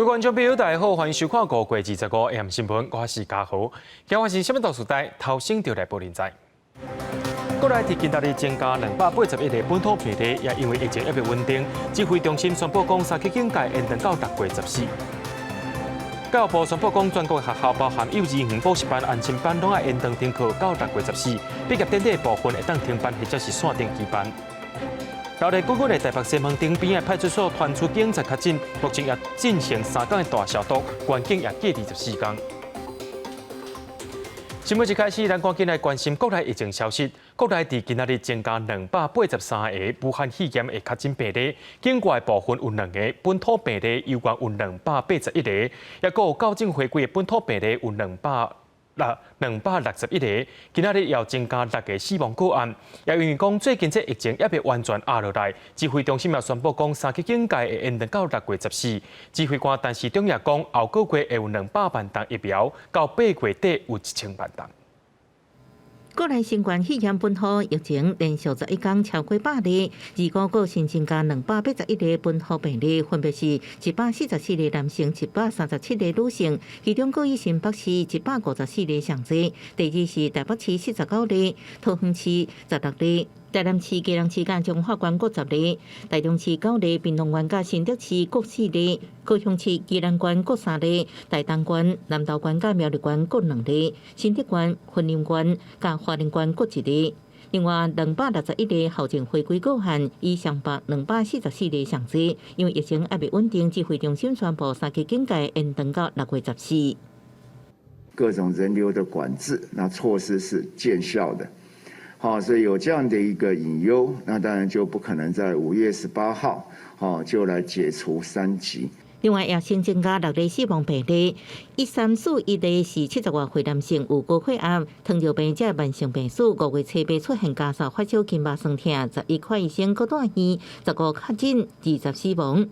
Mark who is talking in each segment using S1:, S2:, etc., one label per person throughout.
S1: 各位觀眾朋友，大家好，歡迎收看5月25 AM 新聞，我是嘉豪。今日是啥物大事代，頭先就來報您知。國內佇今仔日增加281個本土病例，也因為疫情猶未穩定，指揮中心宣布講三級警戒延長到6月14。教育部宣布講，全國學校包含幼稚園、補習班、安親班，攏愛延長停課到6月14。畢業典禮部分會當停辦或者是線頂舉辦。熱滾滾的台北西門町邊的派出所傳出警察確診，目前也進行3工的大消毒，關警也隔離14工。新聞一開始，咱趕緊來關心國內疫情消息。國內佇今仔日增加283個武漢肺炎的確診病例，境外部分有兩個本土病例，有關有281個，抑閣有校正回歸的本土病例有261個。今仔日又增加六個死亡個案，也因為講最近這疫情猶未完全壓落來，指揮中心也宣布講三級警戒會延長到6月14。指揮官陳時中也講，後個月會有200萬劑疫苗，到8月底有1000萬劑。
S2: 國內新冠肺炎本土疫情連續11工超過100例，二五閣新增加281個本土病例，分別是144個男性、137個女性，其中閣以新北市154例上濟，第二是台北市49例，桃園市16例，台南市、基隆市佮彰化縣各10例，台中市9例，屏東縣佮新竹市各4例，高雄市、宜蘭縣各3例，台東縣、南投縣佮苗栗縣各2例，新竹縣、雲林縣佮花蓮縣各1例。另外，261個校正回歸個案，以雙北244例上濟。因為疫情猶未穩定，指揮中心宣布三級警戒延長到6月14。
S3: 各種人流的管制，那措施是見效的。好，所以有這樣的一個隱憂，那當然就不可能在5月18號，好就來解除三級。
S2: 另外，也新增加六例死亡病例，1341例是70外歲男性，有高血壓、糖尿病這慢性病史，5月7日出現咳嗽、發燒、筋肉痠痛，11看醫生，閣住院，15確診，20死亡。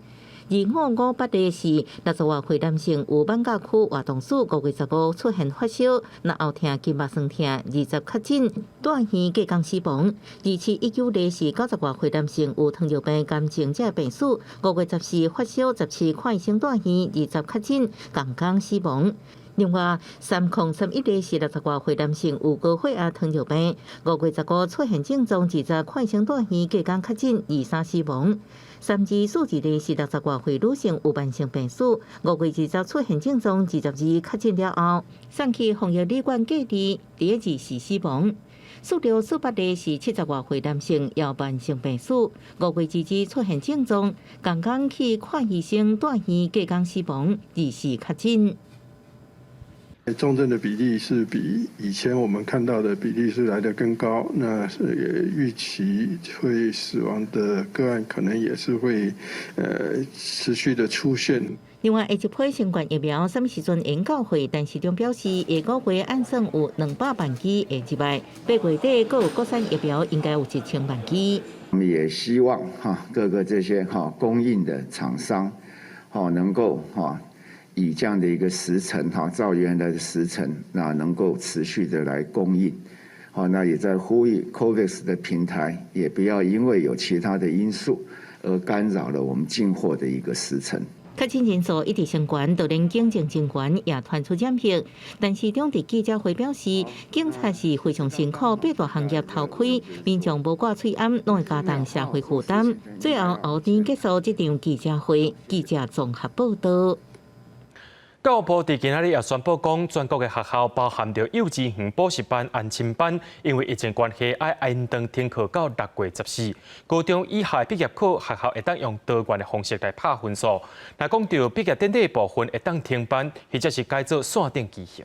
S2: 2558例是60外歲男性，有艋舺區活動史，5月15出現發燒，嚨喉痛、筋肉痠痛，20確診，住院隔工死亡。2719例是90外歲男性，有糖尿病、癌症這病史，5月14發燒，17看醫生住院，20確診，同工死亡。另外，3031例是60外歲男性，有高血壓、糖尿病，5月15出現症狀，20看醫生住院，隔工確診，23死亡。3242例是60外歲女性，有慢性病史，5月20出現症狀，22確診了後，送去防疫旅館隔離，佇24死亡。4648例是70外歲男性，有慢性病史，5月22出現症狀，同工去看醫生，住院，隔工死亡，24確診。
S4: 重症的比例是比以前我們看到的比例是來得更高，那是也預期會死亡的個案可能也是會持續的出現。
S2: 另外，下一批新冠疫苗啥物時陣會到貨？陳時中表示，下個月按算有200萬劑會入來，8月底閣有國產疫苗應該有1000萬劑。
S3: 我們也希望哈各個這些哈供應的廠商，哈能夠哈以這樣的一個時程哈，照原來的時程，那能夠持續的來供應。好，那也在呼籲 COVAX 的平台，也不要因為有其他的因素而干擾了我們進貨的一個時程。
S2: 確診人數一直升懸，就連警政人員也傳出染疫。陳時中佇記者會表示，警察是非常辛苦，八大行業頭開，民眾無掛喙罨，攏會加重社會負擔。最後後天結束這場記者會，記者綜合報道。
S1: 教育部佇今仔日也宣布講，全國的學校包含著幼稚園、補習班、安親班，因為疫情關係，愛延長停課到6月14。高中以下畢業考，學校會當用多元的方式來拍分數。若講著畢業典禮部分會當停辦，或者是改做線頂舉行。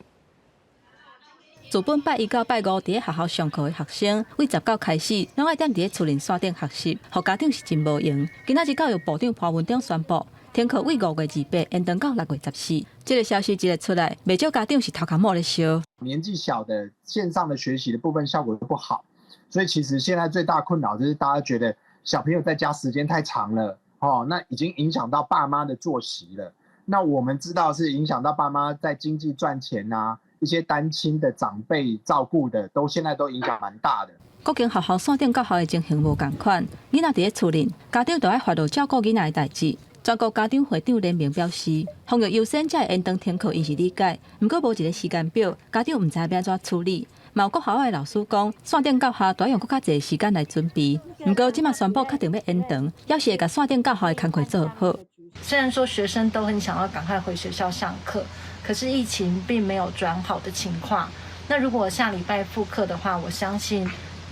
S5: 自本拜一到拜五佇咧學校上課的學生，對19開始，攏愛踮佇咧厝裡線頂學習，予家長是真無閒。今仔日教育部長潘文忠宣布，停課對5月28延長到6月14。這個消息一个出來，袂少家長是頭殼冒咧燒。
S6: 年紀小的線上的學習的部分效果都不好，所以其實現在最大困擾就是大家覺得小朋友在家時間太長了，哦，那已經影響到爸媽的作息了。那我們知道是影響到爸媽在經濟賺錢啊，一些單親的長輩照顧的，都現在都影響蠻大的。
S5: 各間學校線頂教學的情形無仝款，囡仔佇咧厝裡，家長就愛煩惱照顧囡仔的代誌。全國家長會長聯盟表示，防疫優先才會延長停課，𪜶是理解，毋過無一个時間表，家長毋知欲按怎處理。嘛有國校的老師講，線頂教學著愛用閣較濟時間來準備。毋過這馬宣布確定欲延長，猶是會共線頂教學的工課做好。
S7: 雖然說學生都很想要趕快回學校上課，可是疫情並沒有轉好的情況。那如果下禮拜復課的話，我相信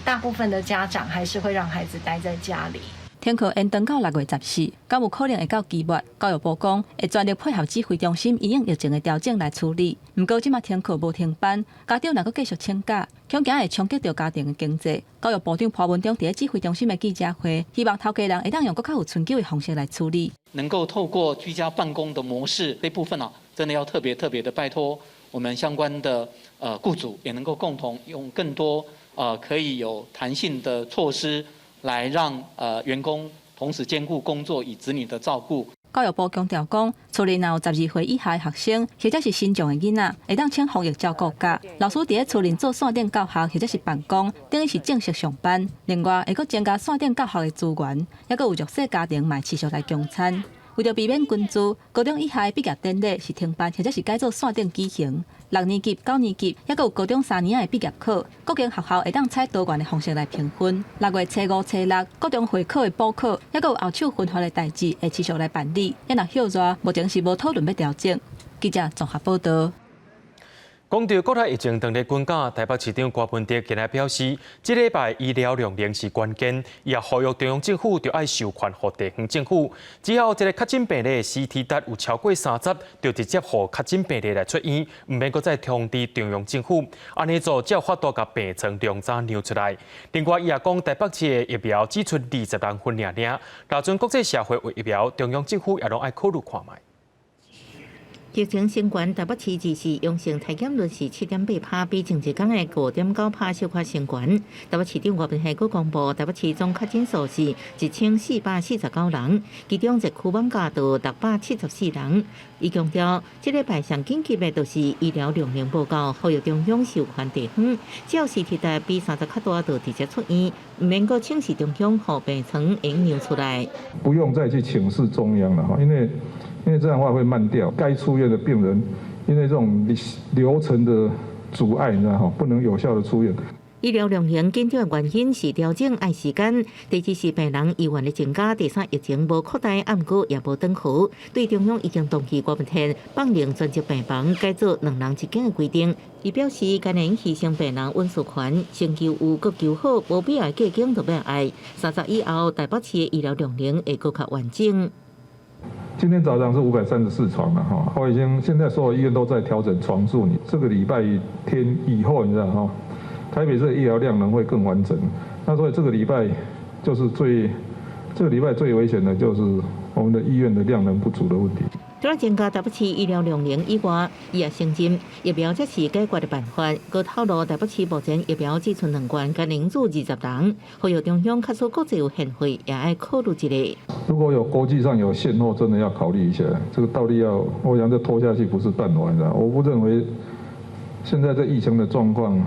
S7: 大部分的家長還是會讓孩子待在家裡。
S5: 停課延長到6月14，敢有可能會到期末？教育部講會全力配合指揮中心因應疫情的調整來處理。毋過這馬停課無停班，家長若閣繼續請假，恐驚會衝擊著家庭的經濟。教育部長潘文忠佇咧指揮中心的記者會，希望頭家人會當用閣較有春秋的方式來處理。
S8: 能夠透過居家辦公的模式，這部分啊，真的要特別特別的拜託我們相關的僱主，也能夠共同用更多可以有彈性的措施，來讓員工同時兼顧工作與子女的照顧。
S5: 教育部強調講，厝內若有12歲以下的學生，或者是身障的囡仔，會當請防疫照顧假。老師佇咧厝內做線頂教學，或者是辦公，等於是正式上班。另外，會閣增加線頂教學的資源，猶閣有弱勢家庭嘛持續來供餐。為著避免群聚，高中以下的畢業典禮是停辦，或者是改做線頂舉行。六年級、九年級，猶閣有高中三年仔的畢業考，各間學校會當採多元的方式來評分。6月初五、初六，各種會考的補考，猶閣有後手分發的代誌會持續來辦理。猶若歇熱，目前是無討論欲調整。記者綜合報導。
S1: 講著國內疫情當咧滾價，台北市長柯文哲今日表示，這禮拜醫療量能是關鍵，伊也呼籲中央政府著愛授權予地方政府，只要這个確診病例 CT 值有超過30，就直接予確診病例來出院，毋免閣再通知中央政府。按呢做才有法度共病床量早讓出來。另外，伊也講台北市的疫苗只賰20人份爾爾，若陣國際社會有疫苗，中央政府也攏愛考慮看覓。
S2: 疫情升懸，台北市這次陽性篩檢率是7.8趴，比前一工的5.9趴小可升懸。台北市長吳霈惠閣公布，台北市總確診數是1449人，其中熱區艋舺就674人。伊強調，這禮拜上緊急的就是醫療量能無夠，呼籲中央授權地方，只要 CT 值比30較大，就直接出院，毋免閣請示中央，予病床會讓出來。
S9: 不用再去請示中央了哈，因為這樣的話會慢掉，該出院的病人，因為這種流程的阻礙，你知道哈，不能有效的出院。
S2: 醫療量能緊張的原因是調整愛時間，第二是病人意願的增加，第三疫情無擴大，毋過也無轉好。對中央已經同意郭文天放靈專職病房改做兩人一間的規定。伊表示，甘願犧牲病人隱私權，先求有閣求好，無必要隔間就欲愛。30以後，台北市的醫療量能會閣較完整。
S9: 今天早上是534床了哈，我已經現在所有醫院都在調整床數。你這個禮拜天以後，你知道哈，台北市的醫療量能會更完整。那所以這個禮拜就是最，這個禮拜最危險的就是我們的醫院的量能不足的問題。
S2: 除了增加台北市醫療量能以外，伊也承認疫苗才是解決的辦法。閣透露台北市目前疫苗只賰兩罐，共能注20人。呼籲中央假使國際有現貨，也愛考慮一下。
S9: 如果有國際上有現貨，真的要考慮一下。這個到底要，我想這拖下去不是辦法，你知道？我不認為現在這疫情的狀況，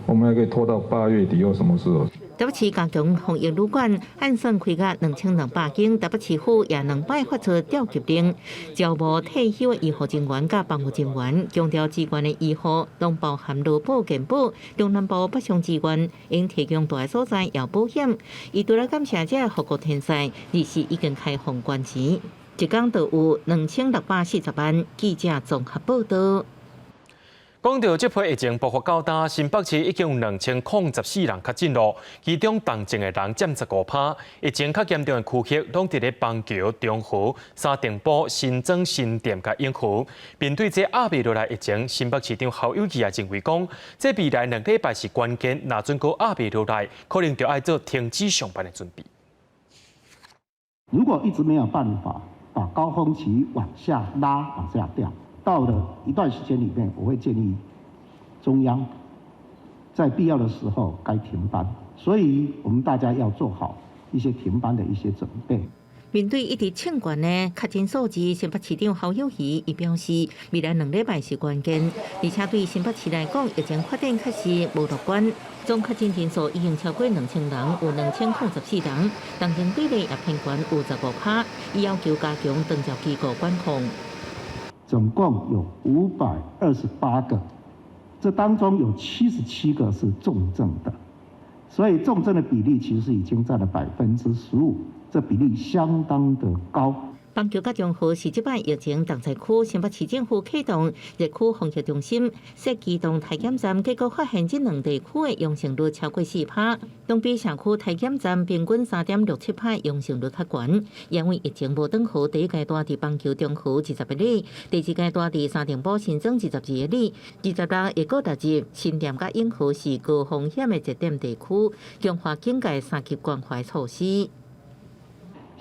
S9: 我們還可以拖到8月底或什麼時候？
S2: 台北市加強防疫旅館，按算開甲2200間，台北市府也兩擺發出調級令，招募退休的醫護人員佮防護人員，強調支援的醫護攏包含勞保、健保、中南部北上支援，應提供蹛的所在也保險。伊除了感謝這個護國天賽，日時已經開放捐錢，一工就有2640萬。記者綜合報導。
S1: 講著這波疫情爆發到今，新北市已經有2014人確診囉，其中重症的人佔15趴。疫情較嚴重的區域，攏佇咧板橋、中和、三重埔、新莊、新店佮永和。面對這壓袂落來疫情，新北市長侯友宜也認為講，這未來2禮拜是關鍵，若準閣壓袂落來，可能就愛做停止上班的準備。
S10: 如果一直沒有辦法把高峰期往下拉、往下掉，到了一段時間裡面，我會建議中央在必要的時候該停班，所以我們大家要做好一些停班的一些準備。
S2: 面對一直衝懸的確診數字，新北市長侯友宜伊表示，未來2禮拜是關鍵，而且對新北市來講，疫情發展確實無樂觀。總確診人數已經超過2000人，有2014人，當中比例也偏懸有15%。伊要求加強長照機構管控。
S10: 總共有528個，這當中有77個是重症的，所以重症的比例其實已經佔了15%。這比例相當的高。
S2: 板橋佮中和是這擺疫情重災區，新北市政府啟動熱區防疫中心，設機動篩檢站，結果發現這兩地區的陽性率超過4%，相比社區篩檢站平均3.67%陽性率較懸。因為疫情無轉好，第一階段佇板橋中和21例，第二階段佇三重埔新增22例，26會閣列入新店佮永和是高風險的熱點地區，強化警戒三級關懷措施。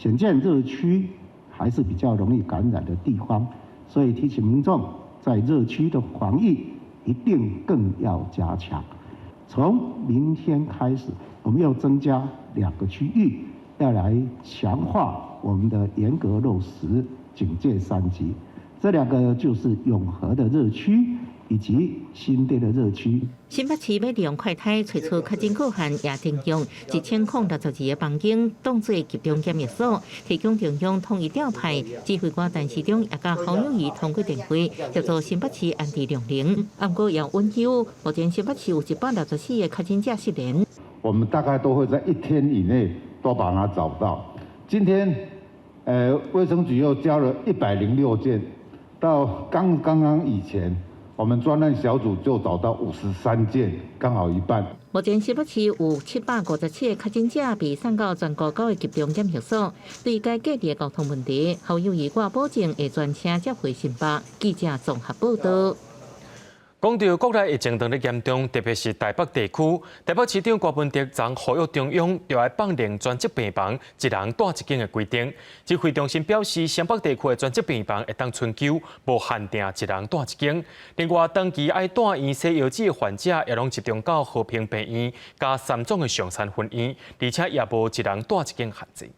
S10: 顯見熱區還是比較容易感染的地方，所以提醒民眾在熱區的防疫一定更要加強。從明天開始，我們又增加兩個區域，要來強化我們的嚴格落實警戒三級。這兩個就是永和的熱區以及新店的熱區。
S2: 新北市欲利用快篩揣出確診個案，也徵用1062個房間當做集中檢疫所，提供中央統一調派。指揮官陳時中也佮侯友宜通過電話協助新北市安置量能。毋過也隱憂，目前新北市有164個確診者失聯。
S11: 我們大概都會在一天以內都把它找到。今天，衛生局又交了106件，到剛剛剛以前，我們專案小組就找到53件，剛好一半。
S2: 目前新北市有757個確診者被送到全國九個集中檢疫所。對該隔離的交通問題，侯友宜掛保證會專車接回新北。記者綜合報道。
S1: 講到國內疫情當咧嚴重，特別是台北地區，台北市長柯文哲昨呼籲中央著愛放寬專責病房一人蹛一間的規定。指揮中心表示，雙北地區的專責病房會當春秋，無限定一人蹛一間。另外，長期愛蹛院洗腰子的患者，也攏集中到和平病院佮三總的松山分院，而且也無一人蹛一間限制。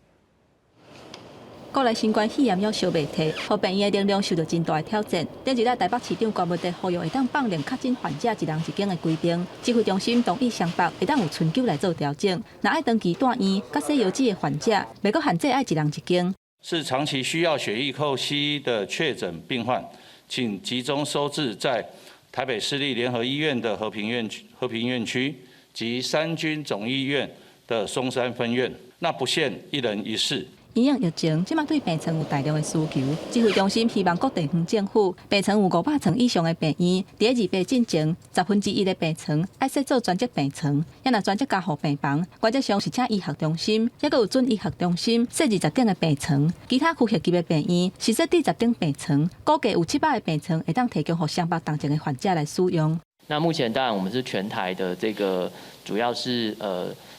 S5: 國內新冠肺炎猶燒袂退，予病院的能量受到真大的挑戰。頂一日台北市長柯文哲呼籲會當放寬確診患者一人一間的規定，指揮中心同意雙北會當有春秋來做調整。若愛長期蹛院佮洗腰子的患者，袂閣限制愛一人一間。
S12: 是長期需要血液透析的確診病患，請集中收治在台北市立聯合醫院的和平院區及三軍總醫院的松山分院，那不限一人一室。
S5: 因應疫情，這馬對病床有大量的需求。指揮中心希望各地方政府病床有500床以上的病院，佇咧28進前，1/10的病床愛設做專責病床。也若專責加護病房，原則上是請醫學中心，抑閣有準醫學中心設20頂的病床。其他區縣級的病院是設置10頂病床，估計有700個病床會當提供予雙北重症的患者來使用。
S13: 那目前當然我們是全台的這個，主要是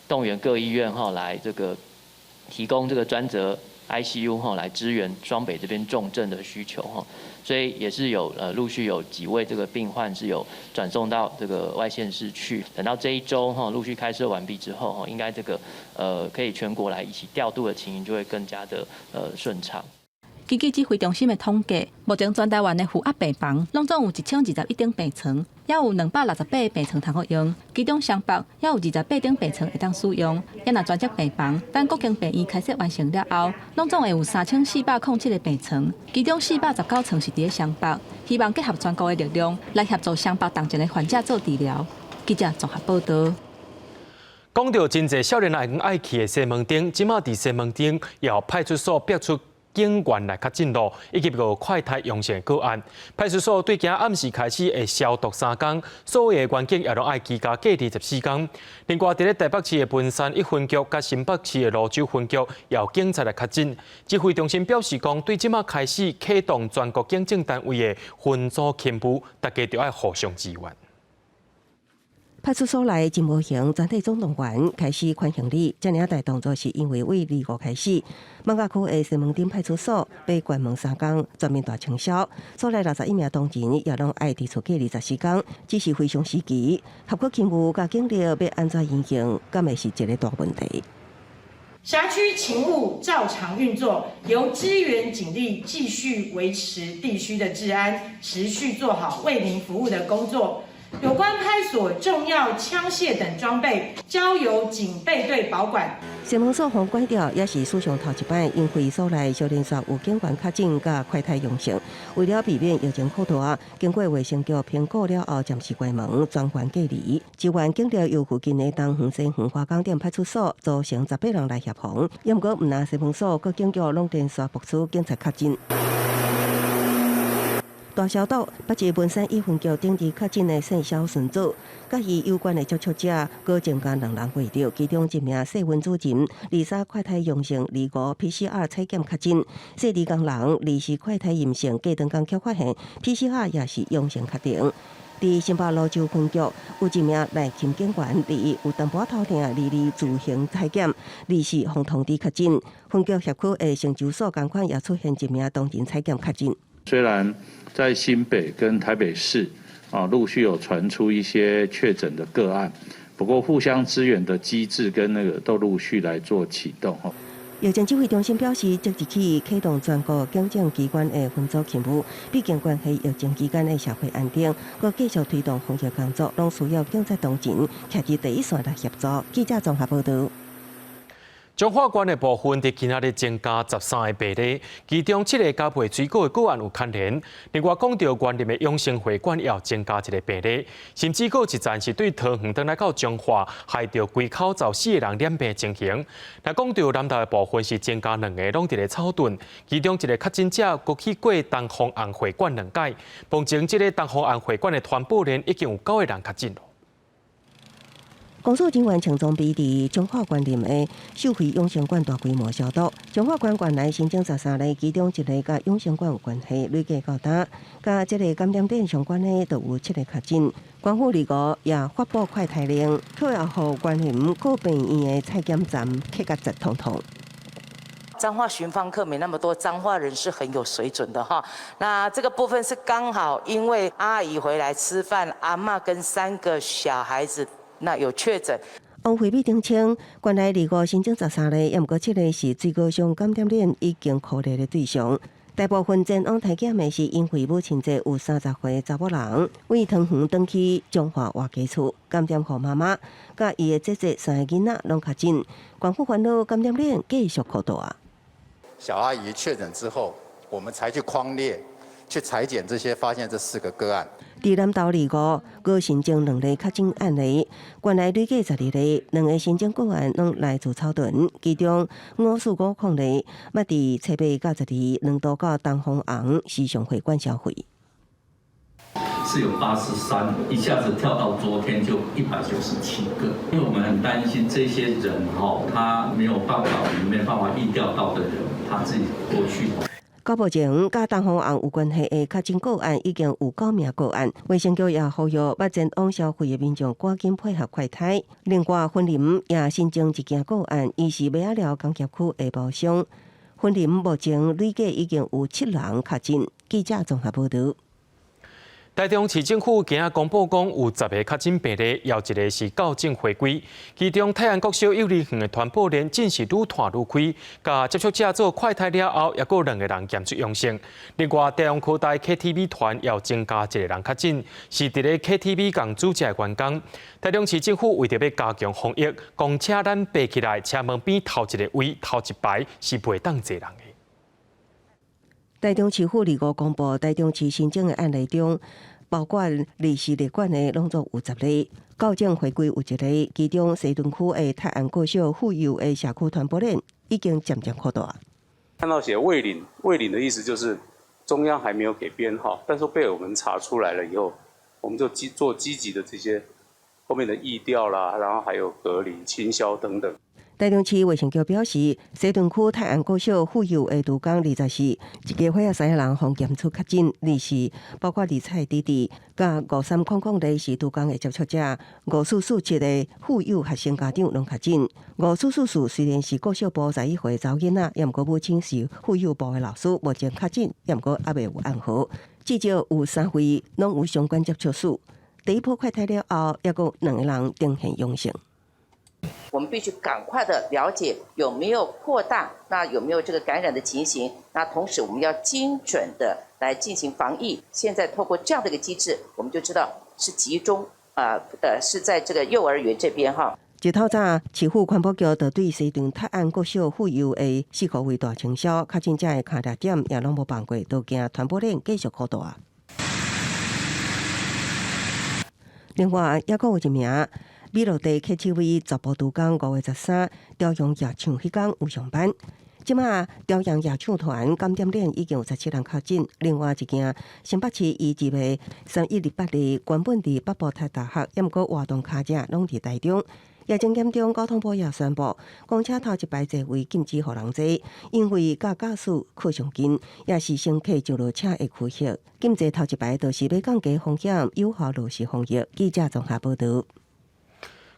S13: 動員各醫院哈來這個。提供這個專責 ICU 哈來支援雙北這邊重症的需求哈，所以也是有陸續有幾位這個病患是有轉送到這個外縣市去。等到這一週哈陸續開設完畢之後哈，應該這個可以全國來一起調度的情形就會更加的順暢。
S5: 根據指揮中心的統計，目前全台灣的負壓病房攏總有1021張病床，也有268個病床通好用。其中雙北也有28張病床會當使用。也若專責病房，等各間病院開設完成了後，攏總會有3407個病床，其中419床是佇咧雙北。希望結合全國的力量來協助雙北重症的患者做治療。記者綜合報道。
S1: 講到真濟少年人愛去的西門町，這馬佇西門町有派出所逼出警員來確診咯，以及個快篩陽性個案。派出所對今暗時開始會消毒3工，所有的員警也攏愛居家隔離14工。另外，佇咧台北市的文山一分局佮新北市的蘆洲分局，也有警察來確診。指揮中心表示講，對這馬開始啟動全國警政單位的分組勤務，大家著愛互相支援。
S14: 派出所內真無閒，全體總動員開始款行李。這爾大動作是因為對25開始，艋舺區的西門町派出所欲關門3工，全面大清消。所內61名同仁也攏愛佇厝隔離14工，只是非常時期，轄區勤務佮警力欲按怎運行，敢會是一個大問題。
S15: 轄區勤務照常運作，由支援警力繼續維持地區的治安，持續做好為民服務的工作。有關派出所重要槍械等裝備，交由警備隊保管。
S14: 西門所予關掉，也是史上頭一擺，因為所內小連續有警員確診佮快篩陽性，為了避免疫情擴大，經過衛生局評估了後，暫時關門，全員隔離。支援警力由附近的東園、西園、華崗鎮派出所組成18人來協防。毋過，毋但西門所，各警局攏連續爆出警察確診。大消毒，北市文山一分局頂日確診的姓蕭孫子，佮伊有關的接觸者，閣增加兩人確診，其中一名社運主任，23快篩陽性，25 PCR 採檢確診；姓李工人，24快篩陰性，過兩工卻發現 PCR 也是陽性確定。佇新北蘆洲分局有一名內勤警員，21有淡薄頭痛，22自行採檢，24予通知確診。分局轄區的成就所仝款也出現一名同仁採檢確診。
S12: 雖然在新北跟台北市啊，陸續有傳出一些確診的個案，不過互相支援的機制跟那個都陸續來做啟動。
S14: 疫情指揮中心表示，即日起啟動全國警政機關的分組勤務，畢竟關係疫情期間的社會安定，閣繼續推動防疫工作，攏需要警察同仁徛佇第一線來協助。記者綜合報導。
S1: 彰化縣的部分佇今仔日增加13個病例，其中七个佮賣水果的個案有牽連。另外，講著員林的永生會館也有增加一個病例，甚至閣有一站是對桃園轉來到彰化，害著規口罩四個人染病情形。若講著南投的部分是增加兩个，攏佇咧草屯，其中一個確診者閣去過東方紅會館兩擺。目前這個東方紅會館的傳播鏈已經有九個人確診。
S14: 工作人員穿裝備佇彰化縣林的秀惠養生館大規模消毒。彰化縣縣內新增13例，其中一个佮養生館有關係，累計到今，佮這个感染鏈相關的就有七个確診。縣府25也發布快篩令，卻也予員林各病院的採檢站客甲擠通通。
S16: 彰化巡訪客沒那麼多，彰化人是很有水準的哈。那這個部分是剛好因為阿姨回來吃飯，阿嬤跟三個小孩子。那有確診。
S14: 王惠美澄清，縣內25新增13例，毋過七个是水果商感染鏈已經擴大的對象。大部分前往採檢的是因為母親節有30歲查某人，為桃園轉去彰化活家厝，感染予媽媽，佮伊的姐姐三个囡仔攏確診。縣府煩惱感染鏈繼續擴大。
S17: 小阿姨確診之後，我們才去匡列，去採檢這些，發現這四個個案。
S14: 佇南投25，閣新增兩例確診案例，縣內累計12例，兩个新增個案攏來自草屯，其中54501捌佇初八到12兩度到東方紅時尚會館消費。
S18: 是有83，一下子跳到昨天就197個，因為我們很擔心這些人哈，他沒有辦法，我們沒辦法疫調到的人，他自己過去。
S14: 到目前，佮東方紅有關係的確診個案已經有九名個案，衛生局也呼籲捌前往消費的民眾趕緊配合快篩。另外，雲林也新增一件個案，伊是麥仔寮工業區的包商。雲林目前累計已經有七人確診。記者綜合報導。
S1: 台中市政府今仔公布講，有10個確診病例，有一個是校正回歸。其中泰安國小幼兒園的傳播鏈真是愈拖愈開，共接觸者做快篩了後，猶閣有兩個人檢出陽性。另外，台中科大 KTV 團又增加一個人確診，是佇咧 KTV 仝煮食的員工。台中市政府為著欲加強防疫，公車咱爬起來，車門邊頭一個位頭一排是袂當坐人的。
S14: 台中市府25公布，台中市新增的案例中，包括二四列管的攏總有10例，校正回歸有一例，其中西屯區的泰安國小婦幼的社區傳播鏈已經漸漸擴大。
S19: 看到寫未領，未領的意思就是中央還沒有給編號，但是被我們查出來了以後，我們就做積極的這些後面的疫調啦，然後還有隔離、清消等等。
S14: 台中市衛生局表示，西屯區泰安國小婦幼的督工24，一家伙仔三个人予檢出確診，24包括二菜弟弟，佮5300例是督工的接觸者，5447个婦幼學生家長攏確診。5444雖然是國小部11歲查某囡仔，毋過母親是婦幼部的老師，目前確診，毋過猶未有案號。至少有三位攏有相關接觸史。第一波快篩了後，猶閣兩个人呈現陽性。
S20: 我們必須趕快的了解有沒有擴大，那有沒有這個感染的情形？那同時我們要精準的來進行防疫。現在透過這樣的一個機制，我們就知道是集中啊，是在這個幼兒園這邊哈。
S14: 一透早，市府環保局就對西鎮泰安國小婦幼的四個位大清消，確診者的囥佇點也攏無放過，都驚傳播鏈繼續擴大。另外，抑閣有一名美樂蒂客手位十步拄工5月13朝陽夜場彼工有上班。這馬朝陽夜唱團感染鏈已經有17人確診。另外一間新北市醫治的3128例，原本佇北部讀大學，抑毋過活動卡者攏佇台中。疫情嚴重，交通部也宣布，公車頭一排座位禁止予人坐，因為佮駕駛靠上近，也是乘客上落車的區域。禁坐頭一排，就是欲降低風險，有效落實防疫。記者綜合報導。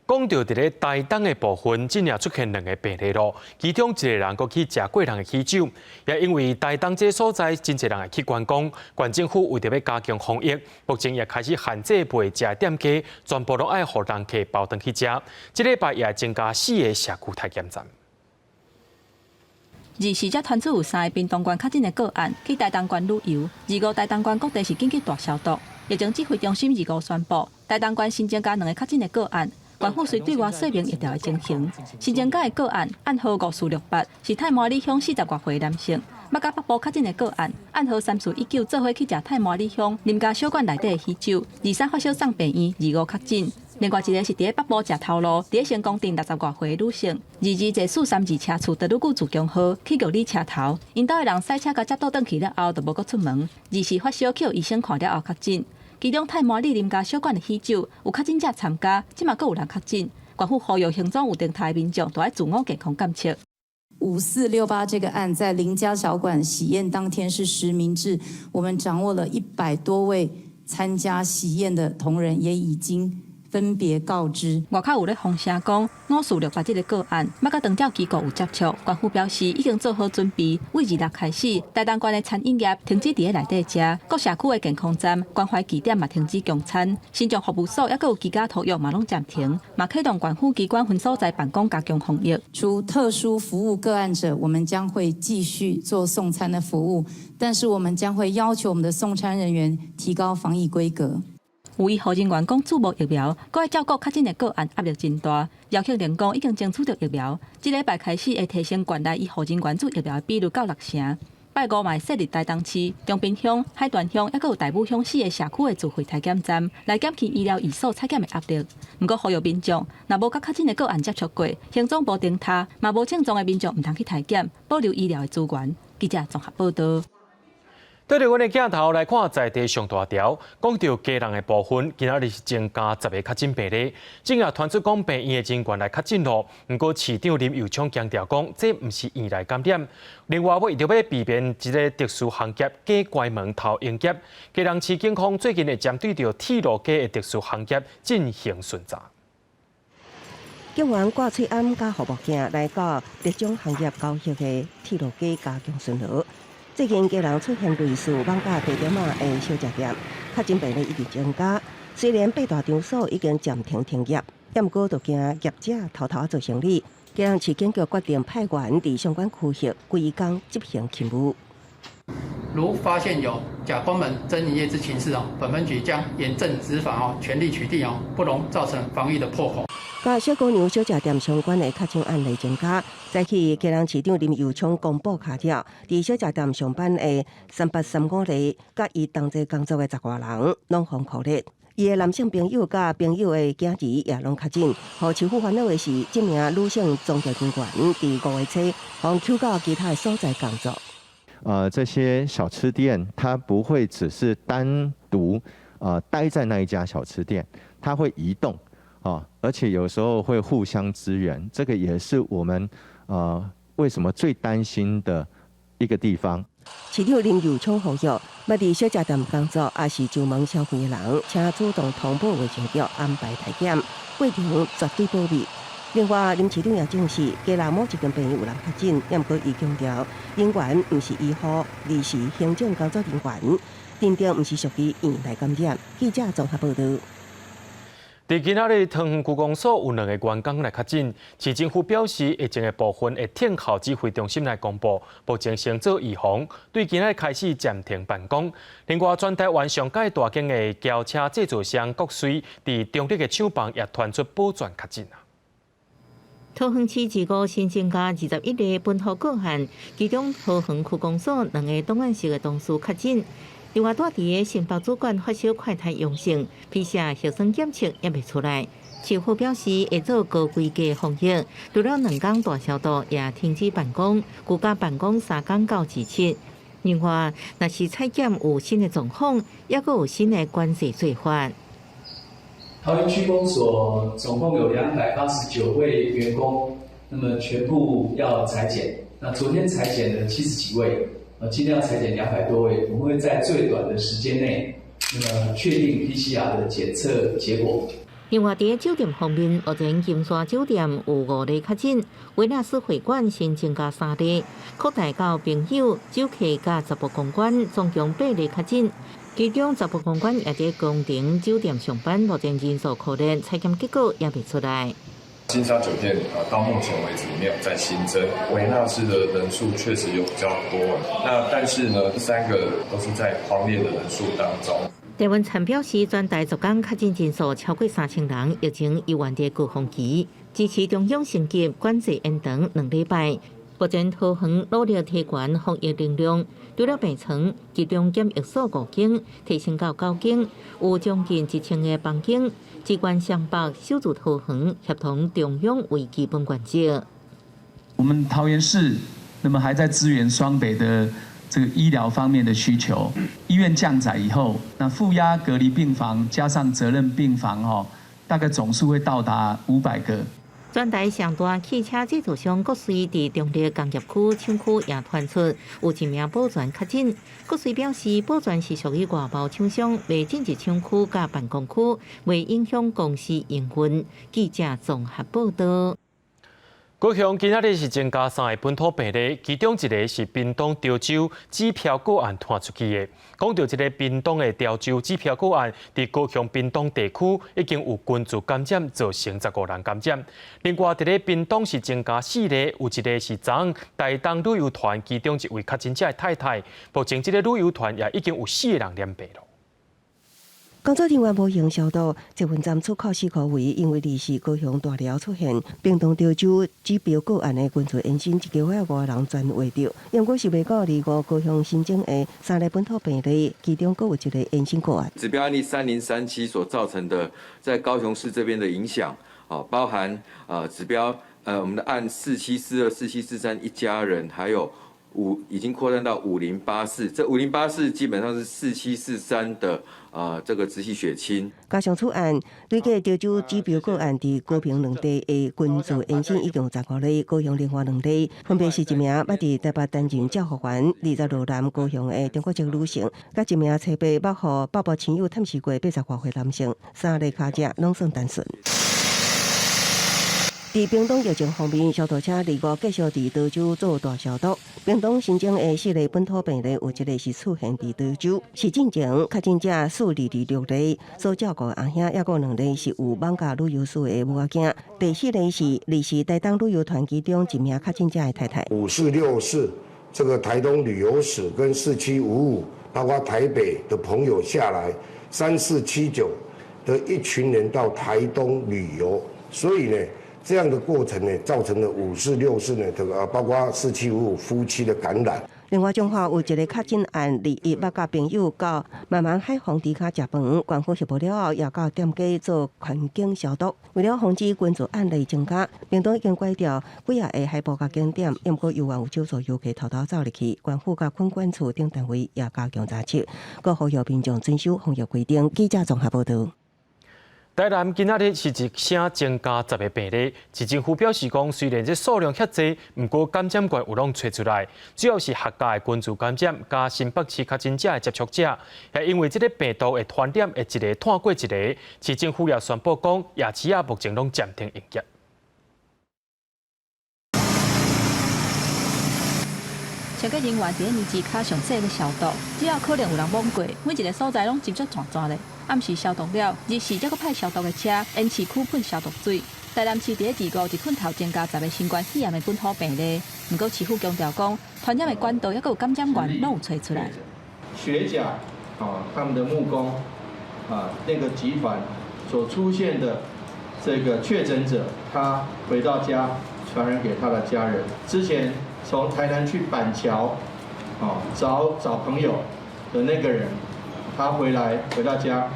S1: 講到佇咧台東的部分，這領出現兩个病例囉，其中一个人閣去食過人的喜酒，也因為台東這个所在真濟人會去觀光，縣政府為著欲加強防疫，目前也開始限制袂食的店家，全部攏愛予人客包轉去食。這禮拜也增加四个社區體檢站。
S5: 24才傳出有三个屏東縣確診的個案，去台東縣旅遊。25台東縣各地是緊急大消毒。疫情指揮中心25宣布，台東縣新增加兩个確診的個案。縣府隨對外說明疫調的情形。新增加的個案，案號5468，是太麻里鄉40外歲男性；捌佮北部確診的個案，案號3419，做伙去食太麻里鄉林家小館內底的喜酒，23發燒送病院，25確診。另外一个是佇咧北部食頭路，佇咧成功鎮60外歲的女性，22坐432車次德魯固自強號去玉里車頭，𪜶兜的人駛車共接倒轉去了後，就無閣出門。24發燒去予醫生看了後確診。其中太麻里林家小館的喜酒有確診者參加，這馬閣有人確診。縣府呼籲行蹤有動態的民眾，都愛自我健康監測。
S21: 5468這個案在林家小館喜宴當天是實名制，我們掌握了100多位參加喜宴的同仁，也已經分別告知。
S5: 外口有咧風聲講5468這个個案，捌佮長照機構有接觸，縣府表示已經做好準備，為26開始，台東縣的餐飲業停止佇咧內底食，各社區的健康站、關懷據點嘛停止供餐，新莊服務所抑閣有居家托育嘛攏暫停，嘛啟動縣府機關分所在辦公加強防疫。
S21: 除特殊服務個案者，我們將會繼續做送餐的服務，但是我們將會要求我們的送餐人員提高防疫規格。
S5: 有醫護人員講注無疫苗，閣愛照顧確診的個案壓力真大。姚慶玲講已經爭取著疫苗，這禮拜開始會提升縣內醫護人員注疫苗的比率到6成。拜五嘛會設立台東市、長濱鄉、海端鄉，抑閣有大武鄉四个社區的自費體檢站，來減輕醫療院所採檢的壓力。毋過呼籲民眾，若無佮確診的個案接觸過，行蹤無定他，嘛無症狀的民眾毋通去體檢，保留醫療的資源。記者綜合報導。
S1: 對著阮的鏡頭來看，在地上大條，講著基隆的部分，今仔日是增加10个確診病例，這也傳出講病院的人員來確診囉。毋過市長林右昌強調講，這毋是院內感染。另外，為著欲避免這个特殊行業假關門偷營業，基隆市警方最近會針對著鐵路街的特殊行業進行巡查。
S14: 警員掛喙罨佮護目鏡來到特種行業交易的鐵路街加強巡邏。最近基隆出現類似網咖地點仔的小食店，確診病例一直增加。雖然八大場所已經暫停停業，抑毋過就驚業者偷偷做生意。基隆市警局決定派員佇相關區域規工執行勤務。
S22: 如發現有假關門真營業之情事哦，本分局將嚴正執法哦，全力取締哦，不容造成防疫的破口。
S14: 佮小姑娘小食店相關的確診案例增加，早起基隆市長林右昌公布卡了，佇小食店上班的3835例，佮伊同齊工作的10外人攏予確診。伊的男性朋友佮朋友的囝兒也攏確診。予市府煩惱的是，這名女性從業人員佇5月初予扣到其他的所在工作。
S23: 這些小吃店，它不會只是單獨待在那一家小吃店，它會移動。而且有時候會互相支援，這個也是我們為什麼最擔心的一個地方。
S14: 市長林右昌呼籲，捌佇小食店工作，抑是上門消費的人，請主動通報衛生局安排體檢，過程絕對保密。另外，林市長也證實，基隆某一間病院有人確診，毋過伊強調，人員毋是醫護，而是行政工作人員，認定毋是屬於院內感染。記者綜合報導。
S1: 佇今仔日桃園區公所有兩个員工來確診，市政府表示疫情的部分會聽候指揮中心來公布，目前先做預防，對今仔日開始暫停辦公。另外，全台灣上蓋大間的轎車製造商國瑞，佇中壢的廠房也傳出保全確診。
S2: 桃園市二五新增加21例本土個案，其中桃園區公所兩个檔案室的同事確診。另外，蹛佇个新北主管發燒快篩陽性，PCR 核酸檢測猶未出來。市府表示會做高規格防疫，除了兩工大消毒，也停止辦公，居家辦公三工到27。另外，若是採檢有新的狀況，猶閣有新的管制做法。
S3: 桃園區公所總共有289位員工，那麼全部要採檢。那昨天採檢了70幾位。今天要採檢200多位，我們會在最短的時間內，那麼確定 PCR 的檢測結果。
S2: 另外，佇酒店方面，目前金沙酒店有五例確診，維納斯會館新增加三例，擴大到朋友、酒客佮雜物公關總共八例確診，其中雜物公關也佇宮廷酒店上班，目前人數可能採檢結果猶未出來。
S4: 金沙酒店啊，到目前為止沒有再新增維納斯的人數確實有比較多。那但是呢，三個都是在匡列的人數當中。
S2: 鄭文燦表示，全台昨工確診人數超過3000人，疫情猶原佇高峰期，支持中央升級管制延長2禮拜。目前桃園努力提懸防疫能量，除了病床，集中檢疫所五間提升到九間，有將近1000個房間。支援雙北守住桃園，協同中央為基本原則。
S3: 我們桃園市，那麼還在支援雙北的這個醫療方面的需求。醫院降載以後，那負壓隔離病房加上責任病房，哦，大概總數會到達500個。
S2: 全台上大汽車製造商國瑞佇中壢工業區廠區也傳出有一名保全確診。國瑞表示，保全是屬於外貿廠商，袂進入廠區佮辦公區，袂影響公司營運。記者綜合報導。
S1: 高雄今仔日是增加三个本土病例，其中一个是屏東潮州指標個案傳出去的。講到這个屏東的潮州指標個案，佇高雄屏東地區已經有群聚感染，造成15人感染。另外，佇咧屏東是增加四例，有一个是昨昏台東旅遊團其中一位確診者的太太。目前這个旅遊團也已經有四个人染病了。
S14: 工作人員無閒消毒，捷運站出口四箍圍，因為二是高雄大寮出現屏東潮州指標個案的群聚延伸，一家伙五个人全患著。毋過是袂到二五高雄新增的三例本土病例，其中閣有一个延伸個案。
S6: 指標案例3037所造成的在高雄市這邊的影響，啊，包含指標我們的案4742、4743一家人，還有五已經擴散到5084，這5084基本上是4743的這個直系血親。
S14: 加上此案，累計潮州指標個案佇高屏兩地的群聚延伸已經有15例，高雄另外兩例，分別是一名捌佇台北擔任照護員、26男高雄的中國籍女性，佮一名初八捌予北部親友探視過80外歲男性，三例確診攏算單純。佇屏東疫情方面，消毒車二五繼續佇潮州做大消毒。屏東新增的四例本土病例，有一例是出現佇潮州，是進前確診者4226例，所照顧阿兄，抑閣兩例是有艋舺旅遊史的母仔囝。第四例是二是台東旅遊團其中一名確診者的太太。
S24: 5464這個台東旅遊史跟4755，包括台北的朋友下來，3479的一群人到台東旅遊，所以呢。這樣的過程呢，造成了5464呢，這個包括4755夫妻的感染。
S14: 另外，彰化有一个確診案例，伊捌佮朋友到漫漫海防豬跤食飯，官府翕無了後，也到店家做環境消毒。為了防止群聚案例增加，屏東已經關掉幾仔个海埔佮景點，毋過猶原有少數遊客偷偷走入去。官府佮墾管處等單位也加強查緝，閣呼籲民眾遵守防疫規定。記者綜合報導。
S1: 台南今仔日是一聲增加10个病例，市政府表示講，雖然這數量遐濟，毋過感染源有攏揣出來，主要是客家的群聚感染佮新北市確診者的接觸者，也因為這个病毒會傳染，會一个傳過一个，市政府也宣布講，夜市仔目前攏暫停營業。
S5: 清潔人員佇咧棉子跤上細咧消毒，只要可能有人摸過，每一个所在攏浸做轉轉咧。暗時消毒了，日時才閣派消毒的車沿市區噴消毒水。台南市佇咧二五一困頭增加10个新冠肺炎的本土病例，毋過市府強調講，傳染的管道抑閣有感染源攏有揣出來。
S7: 學甲啊，他們的木工啊，那個集團所出現的這個確診者，他回到家傳染給他的家人。之前從台南去板橋啊找找朋友的那個人，他回來回到家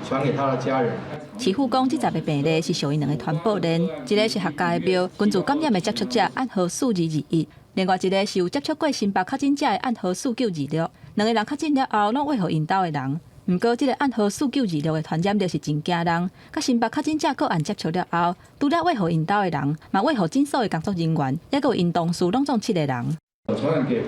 S7: 傳給他的家人。
S5: 市府講，這10个病例是屬於兩个傳播鏈，一个是客家的廟，根據感染的接觸者案號4221，另外一个是有接觸過新北確診者的案號4926。兩个人確診了後，攏餵予𪜶兜的人。毋過，這个案號4926的傳染力是真驚人。佮新北確診者個案接觸了後，除了餵予𪜶兜的人，嘛餵予診所的工作人員，抑閣有𪜶同事，攏總七个人。
S8: 傳染給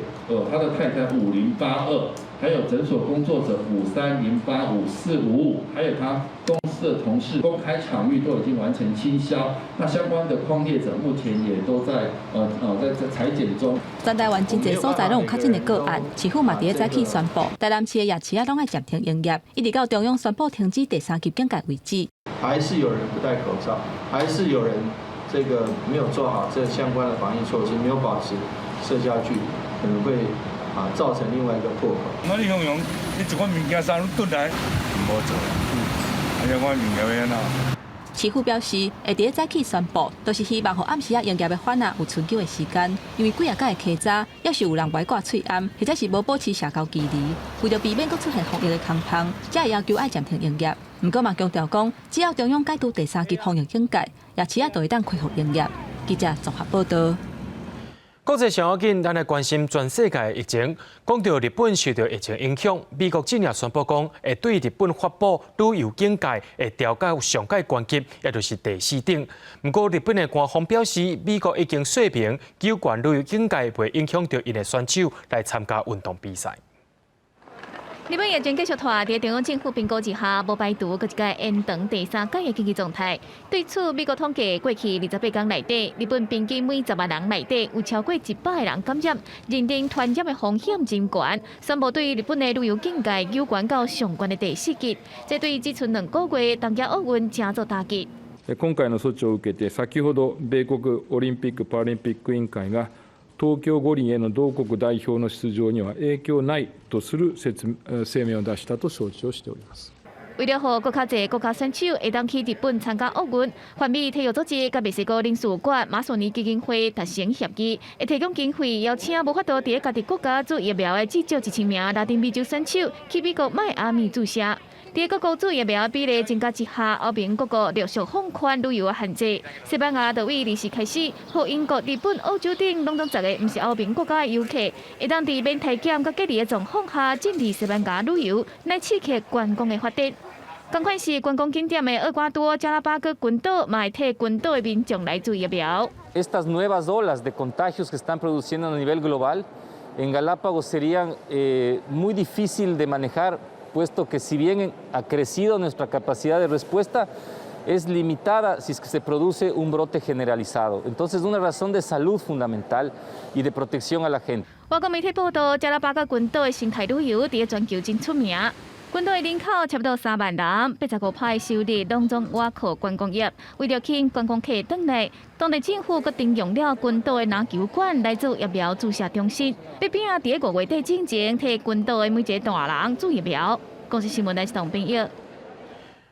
S8: 他的太太5082，還有診所工作者53085455，還有他公司的同事，公開場域都已經完成清消。那相關的匡列者目前也都在在採檢中。
S5: 全台灣真濟所在攏有確診的個案，市府嘛佇咧早起宣布，台南市的夜市仔攏愛暫停營業，一直到中央宣布停止第三級警戒為止。
S7: 還是有人不戴口罩，還是有人這個沒有做好這相關的防疫措施，沒有保持社交距離，可能會啊造成另外一個破口。
S9: 我你形容，你一款物件啥攏轉來，毋好做。啊，這款物件欲按怎？
S5: 市府表示，會佇咧早起宣布，就是希望予暗時仔營業的販仔有春秋的時間，因為幾仔工的溪早，猶是有人無愛掛喙罨，或者是無保持社交距離，為著避免閣出現防疫的空縫，才會要求愛暫停營業。毋過嘛強調講，只要中央解除第三級防疫警戒，夜市仔就會當恢復營業。記者綜合報道。
S1: 國際上要緊，咱來關心全世界的疫情。講到日本受到疫情影響，美國今日宣布講，會對日本發布旅遊警戒，會調到上蓋懸級，也就是第四等。毋過日本的官方表示，美國已經說明，解懸旅遊警戒袂影響著𪜶的選手來參加運動比賽。
S10: 日本疫情繼續拖，佇中央政府評估之下，無排除閣一擺延長第三級的緊急狀態。對此，美國統計過去28天內底，日本平均每10萬人內底有超過100個人感染，認定傳染的風險真懸，宣布對日本的旅遊警戒解懸到上懸的第四級。這對只賰2個月東京奧運誠做打擊。
S25: 今回の措置を受けて、先ほど米國オリンピック・パラリンピック委員会が東京五輪への同國代表の出場には影響ないとする聲明を出したと承知をしております。
S10: 為了予閣較濟國家選手會當去日本參加奧運，泛美體育組織佮墨西哥領事館馬索尼基金會達成協議，會提供經費邀請無法度佇咧家己國家注疫苗的至少1000名拉丁美洲選手去美國邁阿密注射。佇各國注疫苗比例增加之下，歐盟各國陸續放寬旅遊的限制。西班牙就對24開始，予英國、日本、澳洲等攏總10个毋是歐盟國家的遊客，會當佇免體檢佮隔離的狀況下進入西班牙旅遊，來刺激觀光的發展。仝款是觀光景點的厄瓜多、加拉巴哥群島，嘛會替群島的民眾來注疫苗。
S26: Estas nuevas olas de contagios que están produciendo a nivel global en Galápagos serían muy difícil de manejar, puesto que si bien ha crecido nuestra capacidad de respuesta, es limitada si es que se produce un brote generalizado. Entonces, una razón de salud fundamental y de protección a la gente.
S10: 外國媒體報道，加拉巴哥群島的生態旅遊佇全球真出名。群島的人口差不多3萬人，85%收入攏總倚靠觀光業。為著吸引觀光客轉來，當地政府閣徵用了群島的籃球館來做疫苗注射中心，欲拼佇咧5月底之前，替群島的每一个大人注疫苗。公視新聞來自東編譯。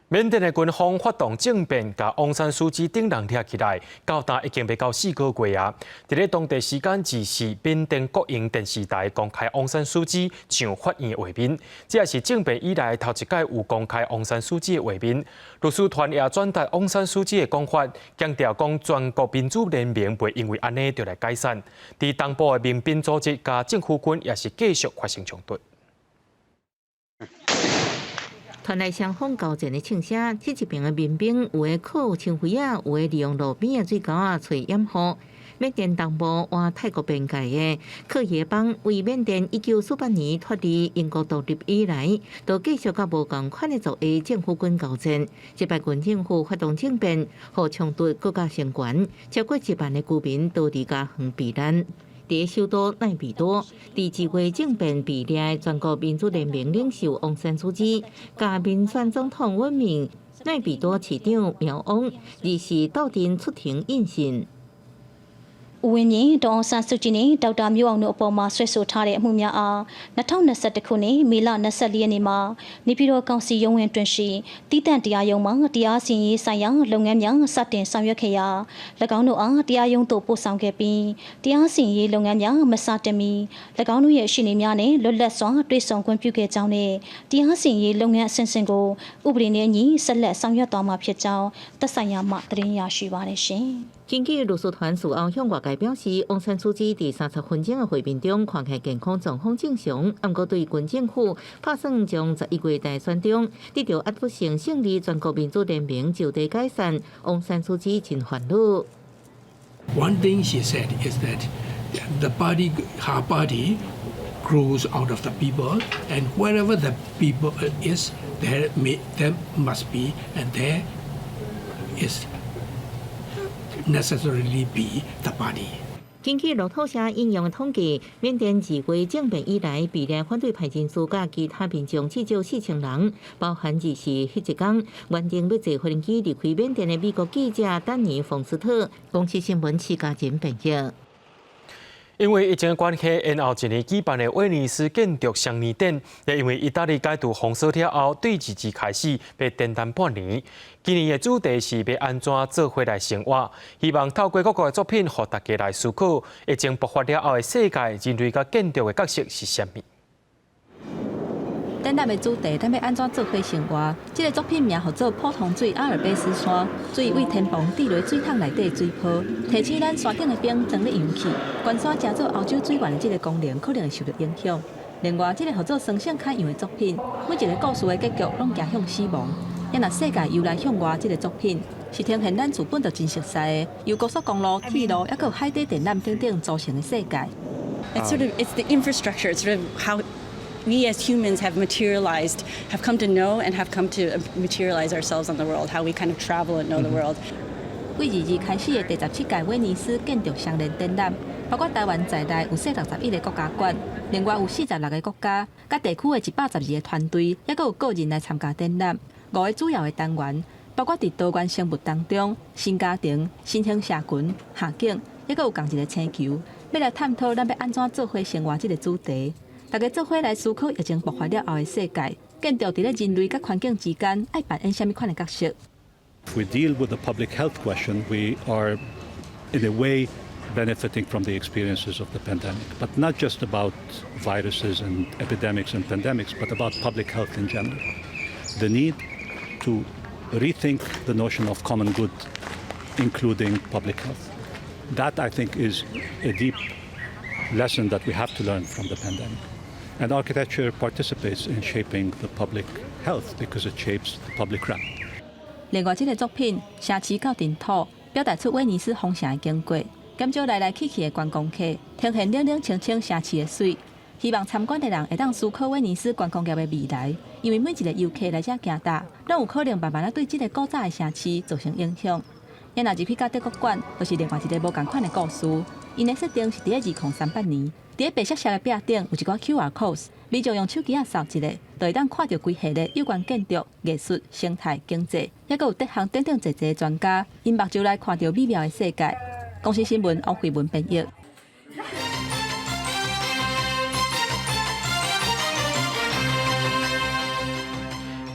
S1: 緬甸的軍方發動政變，共翁山蘇姬等人掠起來，到今已經欲到4個月啊！佇咧當地時間24，緬甸國營電視台公開翁山蘇姬上法院的畫面，這也是政變以來頭一擺有公開翁山蘇姬的畫面。律師團也轉達翁山蘇姬的講法，強調講全國民主聯盟袂因為按呢就來解散。佇東部的民兵組織佮政府軍也是繼續發生衝突。
S2: 傳來雙方交戰的槍聲，這一邊的民兵有的靠槍飛仔，有的利用路邊的水溝仔揣掩護。緬甸東部倚泰國邊界的克耶邦，為緬甸1948年脫離英國獨立以來，都繼續佮無仝款的族裔政府軍交戰。這擺軍政府發動政變，予衝突閣較升懸，超過1萬个居民逃離家園避難。佇首都奈比多，佇二月政變被掠的全國民主聯盟領袖翁山蘇姬，佮民選總統阮面奈比多市長苗翁，二四鬥陣出庭應訊。
S11: ဦးဝင်းမြင့်ဒေါအောင်ဆန်းစုကြည်နဲ့ဒေါက်တာမျိုးအောင်တို့အပေါ်မှာဆွဲဆိုထားတဲ့အမှုများအား2021ခုနှစ်မေလ24ရက်နေ့မှာနေပြည်တော်ကောင်စီရုံးဝင်းတွင်ရှိတည်တံ့တရားရုံးမှတရားစီရင်ရေးဆိုင်ရာလုပ်ငန်းများစတင်ဆောင်ရွက်ခဲ့ရာ၎င်းတို့အားတရားရုံးသို့ပို့ဆောင်ခဲ့ပြီးတရားစီရင်ရေးလုပ်ငန်းများမစတင်မီ၎င်းတို့ရဲ့ရှေ့နေများနဲ့လွတ်လပ်စွာတွေ့ဆုံခွင့်ပြုခဲ့ကြောင်းနဲ့တရားစီရင်ရေးလုပ်ငန်းအစဉ်စဉ်ကိုဥပဒေနဲ့အညီဆက်လက်ဆောင်ရွက်သွားမှာဖြစ်ကြောင်းသက်ဆိုင်ရာမှသတင်းရရှိပါတယ်ရှင်။
S2: 根據律師團事後向外界表示，翁山蘇姬佇30分鐘的會面中，看起來健康狀況正常，毋過對軍政府拍算將11月大選中得著壓倒性勝利，全國民主聯盟就地解散，翁山蘇姬真煩惱。
S12: One thing she said is that the party, her party, grows out of the people, and wherever the people is, there must be, and there is necessarily be the party.
S2: 根據路透社引用的統計，緬甸自月政變以來，被掠反對派人士佮其他民眾至少4000人，包含24彼一工原定欲坐飛機離開緬甸的美國記者丹尼馮斯特。公視新聞施嘉仁編譯。
S1: 因為疫情的關係，延後一年舉辦的威尼斯建築雙年展，也因為意大利解除封鎖了後，對二二開始欲延耽半年。今年的主題是欲按怎做伙來生活，希望透過各國的作品，予大家來思考疫情爆發了後的世界，人類佮建築的角色是啥物。
S5: 展覽的主題，咱欲按怎做伙生活？這个作品名號做普通水阿爾卑斯山，水對天棚滴落水桶內底水泡，提醒咱山頂的冰當咧溶去，懸山成做歐洲水源的這个功能可能會受著影響。另外，這个號做雙性海洋的作品，每一个故事的結局攏走向死亡。也若世界由內向外，這个作品是呈現咱自本就真熟悉的，由高速公路、鐵路，抑閣有海底電纜等等組成的世界。
S13: It's sort of it's the infrastructure. It's sort of how we as humans have materialized, have come to know and have come to materialize ourselves on the world, how we kind of travel and know the world.
S5: 對二二開始的第17屆威尼斯建築雙年展覽，包括台灣在內有61個國家館，另外有46個國家佮地區的112個團隊，抑閣有個人來參加展覽。五个主要的單元，包括佇多元生物當中，新家庭、新興社群、學景，抑閣有仝一个星球，欲來探討咱欲按怎做伙生活這个主題。大家做伙來思考疫情爆發了後的世界，建築佇咧人類佮環境之間，愛扮演啥物款的角色？
S15: If we deal with the public health question, we are, in a way, benefiting from the experiences of the pandemic. But not just about viruses and epidemics and pandemics, but about public health in general. The need to rethink the notion of common good, including public health. That, I think, is a deep lesson that we have to learn from the pandemic. And architecture participates in shaping the public health because it shapes the public realm.
S5: 另外，這个作品《城市到塵土》表達出威尼斯風城的經過，減少來來去去的觀光客，呈現冷冷清清城市的媠。希望參觀的人會當思考威尼斯觀光業的未來，因為每一个遊客來遮行踏，攏有可能慢慢仔對這个古早的城市造成影響。也若入去到德國館，就是另外一个無仝款的故事。𪜶的設定是佇咧2300年，佇咧白雪雪的壁頂有一寡 QR code，民眾用手機仔掃一下，就會當看著規系列有關建築、藝術、生態、經濟，抑閣有哲學等等濟濟專家，𪜶目睭來看著美妙的世界。公視新聞王慧文編譯。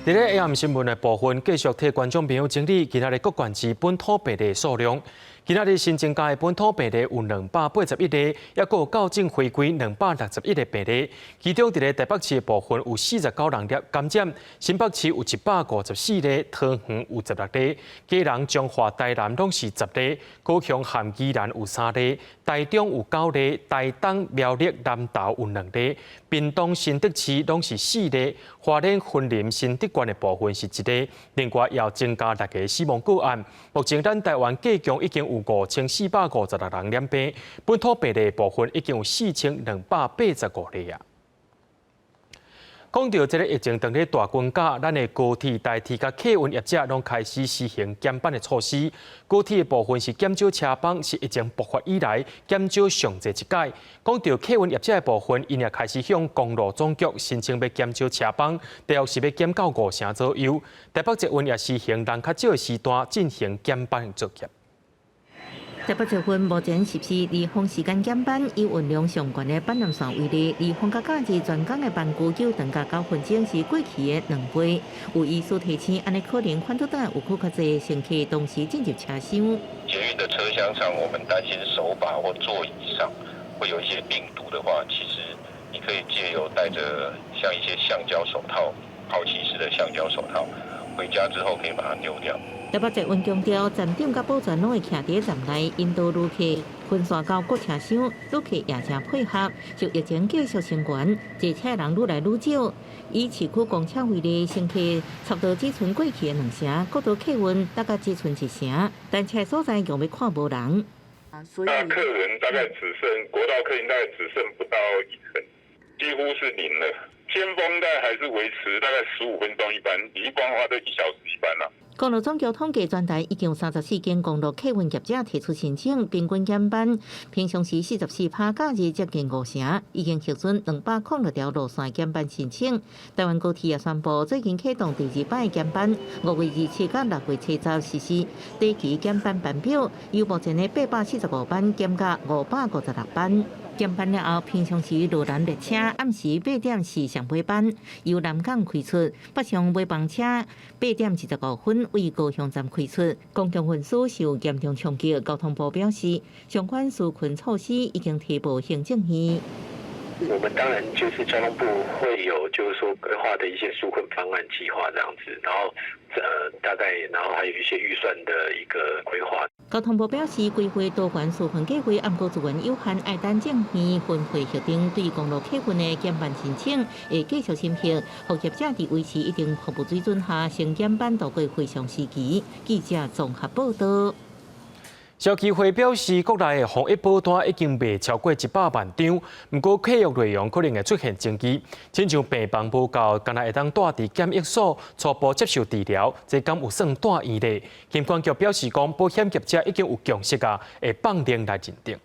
S1: 佇咧 AM 新聞的部分，繼續替觀眾朋友整理今仔日各縣市本土病例數量。今仔日新增加的本土病例有281例，抑閣有校正回歸261个病例。其中佇咧台北市的部分有49人感染，新北市有154例，桃園有16例，基隆、彰化、台南攏是10例，高雄和宜蘭有3例，台中有9例，台東、苗栗、南投有2例，屏東、新竹市攏是4例，花蓮、雲林、新竹縣的部分是1例，另外也有增加6个死亡個案。目前咱台灣計共已經有5456人染病，本土病例部分已經有4285例啊。講到這个疫情當咧大軍架，咱的高鐵、台鐵佮客運業者攏開始實行減班的措施。高鐵的部分是減少車班，是疫情爆發以來減少上濟一擺。講到客運業者的部分，𪜶也開始向公路總局申請欲減少車班，大約是欲減到五成左右。台北捷運也實行人較少的時段進行減班的作業。
S2: 台北捷運目前實施離峰時間減班，以運量上懸的板南線為例，離峰佮假日全工的班距九長佮9分鐘是過去的2倍。有醫師提醒，按呢可能反倒轉有閣較濟乘客同時進入車廂。
S16: 捷運的車廂上，我們擔心手把或座椅上會有一些病毒的話，其實你可以借由戴着像一些橡膠手套、拋棄式的橡膠手套，回家之後可以把它丟掉。
S2: 台北捷運強調，站長佮保全攏會徛佇站內引導旅客分散到各車廂，旅客也誠配合。受疫情繼續升懸，坐車人愈來愈少。以市區公車為例，乘客差不多只賰過去的2成，國道客運大概只賰1成，但車所在用欲看無人。
S17: 那客運大概只剩國道客運大概只剩不到一成，幾乎是零了。尖峰大概還是維持大概15分鐘一班，一般的話都1小時一班啦。
S2: 公路總局統計，全台已經有34間公路客運業者提出申請，平均減班，平常時44%，假日接近五成，已經核准206條路線減班申請。台灣高鐵也宣布，最近啟動第二擺減班，5月27到6月70實施短期減班班表，由目前的845班減到556班。減班了後，平常時羅南列車暗時8點是上尾班，由南港開出；北上尾班車8點25分為高雄站開出。公共運輸受嚴重衝擊，交通部表示，相關紓困措施已經提報行政院。
S18: 我們當然就是交通部會有，就是說規劃的一些紓困方案計劃這樣子，然後大概，然後還有一些預算的一個規劃。
S2: 交通部表示，規劃多元紓困計劃，毋過資源有限，愛等政院分會核定對公路客運的減班申請，會繼續審核，予業者佇維持一定服務水準下，先減班度過非常時期。記者綜合報道。
S1: 消基會表示，國內的防疫保單已經賣超過100萬張，毋過契約內容可能會出現爭議。親像病房無夠，干焦會當蹛佇檢疫所初步接受治療，這敢有算蹛院咧？金管局表示講，保險業者已經有共識啊，會放靈來認定。